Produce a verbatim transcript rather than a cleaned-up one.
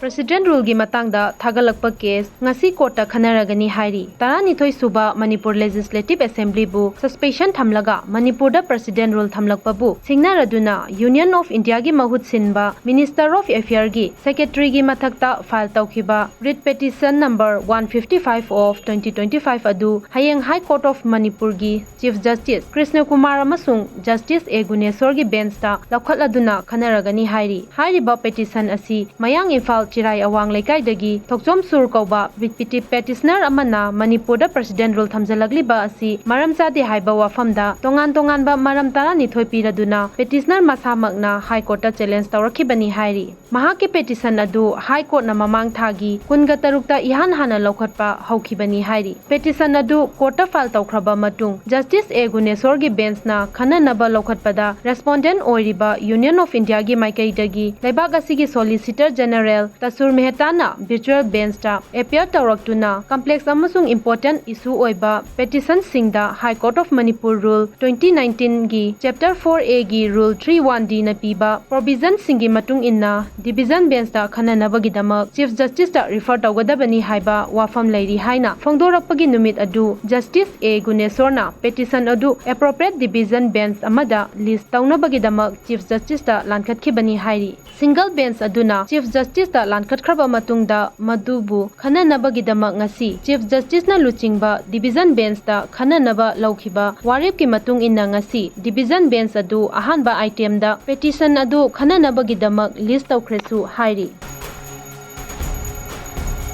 President Ruleꯒꯤ ꯃꯇꯥꯡꯗ ꯊꯥꯒꯠꯂꯛꯄ case ꯉꯁꯤ courtꯇ ꯈꯟꯅꯔꯒꯅꯤ ꯍꯥꯏꯔꯤ꯫ ꯇꯔꯥꯅꯤꯊꯣꯏ ꯁꯨꯕ ꯃꯅꯤꯄꯨꯔ Legislative Assemblyꯕꯨ suspension ꯊꯝꯂꯒ ꯃꯅꯤꯄꯨꯔꯗ President Rule ꯊꯝꯂꯛꯄꯕꯨ ꯁꯤꯡꯅꯔꯗꯨꯅ Union of Indiaꯒꯤ ꯃꯍꯨꯠ ꯁꯤꯟꯕ Minister of Affairꯒꯤ Secretaryꯒꯤ ꯃꯊꯛꯇ file ꯇꯧꯈꯤꯕ writ petition number one fifty five of twenty twenty five ꯑꯗꯨ ꯍꯌꯦꯡ High Court of ꯃꯅꯤꯄꯨꯔꯒꯤ Chief Justice ꯀ꯭ꯔꯤꯁꯅ ꯀꯨꯃꯥꯔ ꯑꯃꯁꯨꯡ Justice A ꯒꯨꯅꯦꯁꯣꯔꯒꯤ benchꯇ ꯂꯧꯈꯠꯂꯗꯨꯅ ꯈꯟꯅꯔꯒꯅꯤ ꯍꯥꯏꯔꯤ꯫ ꯍꯥꯏꯔꯤꯕ petition ꯑꯁꯤ ꯃꯌꯥꯡ ꯏꯝꯐꯥꯜ ꯆꯤꯔꯥꯏ ꯑꯋꯥꯡ ꯂꯩꯀꯥꯏꯗꯒꯤ ꯊꯣꯛꯆꯣꯝ ꯁꯨꯔ ꯀꯧꯕ petitioner ꯑꯃꯅ ꯃꯅꯤꯄꯨꯔꯗ President Rule ꯊꯝꯖꯤꯜꯂꯛꯂꯤꯕ ꯑꯁꯤ ꯃꯔꯝ ꯆꯥꯗꯦ ꯍꯥꯏꯕ ꯋꯥꯐꯝꯗ ꯇꯣꯉꯥꯟ ꯇꯣꯉꯥꯟꯕ ꯃꯔꯝ ꯇꯔꯥꯅꯤꯊꯣꯏ ꯄꯤꯔꯗꯨꯅ petitioner ꯃꯁꯥꯃꯛꯅ High Courtꯇ challenge ꯇꯧꯔꯛꯈꯤꯕꯅꯤ ꯍꯥꯏꯔꯤ꯫ ꯃꯍꯥꯛꯀꯤ petition ꯑꯗꯨ High Courtꯅ ꯃꯃꯥꯡ ꯊꯥꯒꯤ ꯀꯨꯟꯒ ꯇꯔꯨꯛꯇ ꯏꯍꯥꯟ ꯍꯥꯟꯅ ꯂꯧꯈꯠꯄ ꯍꯧꯈꯤꯕꯅꯤ ꯍꯥꯏꯔꯤ꯫ Petition ꯑꯗꯨ courtꯇ file ꯇꯧꯈ꯭ꯔꯕ ꯃꯇꯨꯡ Justice A ꯒꯨꯅꯦꯁꯣꯔꯒꯤ benchꯅ ꯈꯟꯅꯅꯕ ꯂꯧꯈꯠꯄꯗ respondent ꯑꯣꯏꯔꯤꯕ Union of Indiaꯒꯤ ꯃꯥꯏꯀꯩꯗꯒꯤ ꯂꯩꯕꯥꯛ ꯑꯁꯤꯒꯤ Solicitor General ꯇꯁꯨꯔ ꯃꯦꯍꯇꯥꯅ virtual benchꯇ appear ꯇꯧꯔꯛꯇꯨꯅ complex ꯑꯃꯁꯨꯡ important issue ꯑꯣꯏꯕ petitionꯁꯤꯡꯗ High Court of Manipur Rule twenty nineteenꯒꯤ Chapter four Aꯒꯤ Rule three one Dꯅ ꯄꯤꯕ provisionꯁꯤꯡꯒꯤ ꯃꯇꯨꯡ ꯏꯟꯅ division benchꯇ ꯈꯟꯅꯅꯕꯒꯤꯗꯃꯛ Chief Justiceꯇ refer ꯇꯧꯒꯗꯕꯅꯤ ꯍꯥꯏꯕ ꯋꯥꯐꯝ ꯂꯩꯔꯤ ꯍꯥꯏꯅ ꯐꯣꯡꯗꯣꯔꯛꯄꯒꯤ ꯅꯨꯃꯤꯠ ꯑꯗꯨ Justice A ꯒꯨꯅꯦꯁꯣꯔꯅ petition ꯑꯗꯨ appropriate division bench ꯑꯃꯗ list ꯇꯧꯅꯕꯒꯤꯗꯃꯛ Chief Justiceꯇ ꯂꯥꯟꯈꯠꯈꯤꯕꯅꯤ ꯍꯥꯏꯔꯤ꯫ Single bench ꯑꯗꯨꯅ Chief Justiceꯇ ꯂꯥꯟꯈꯠꯈ꯭ꯔꯕ ꯃꯇꯨꯡꯗ ꯃꯗꯨꯕꯨ ꯈꯟꯅꯅꯕꯒꯤꯗꯃꯛ ꯉꯁꯤ Chief Justiceꯅ ꯂꯨꯆꯤꯡꯕ division benchꯇ ꯈꯟꯅꯅꯕ ꯂꯧꯈꯤꯕ ꯋꯥꯔꯦꯞꯀꯤ ꯃꯇꯨꯡ ꯏꯟꯅ ꯉꯁꯤ division bench ꯑꯗꯨ ꯑꯍꯥꯟꯕ itemꯗ petition ꯑꯗꯨ ꯈꯟꯅꯅꯕꯒꯤꯗꯃꯛ list ꯇꯧꯈ꯭ꯔꯦꯁꯨ ꯍꯥꯏꯔꯤ꯫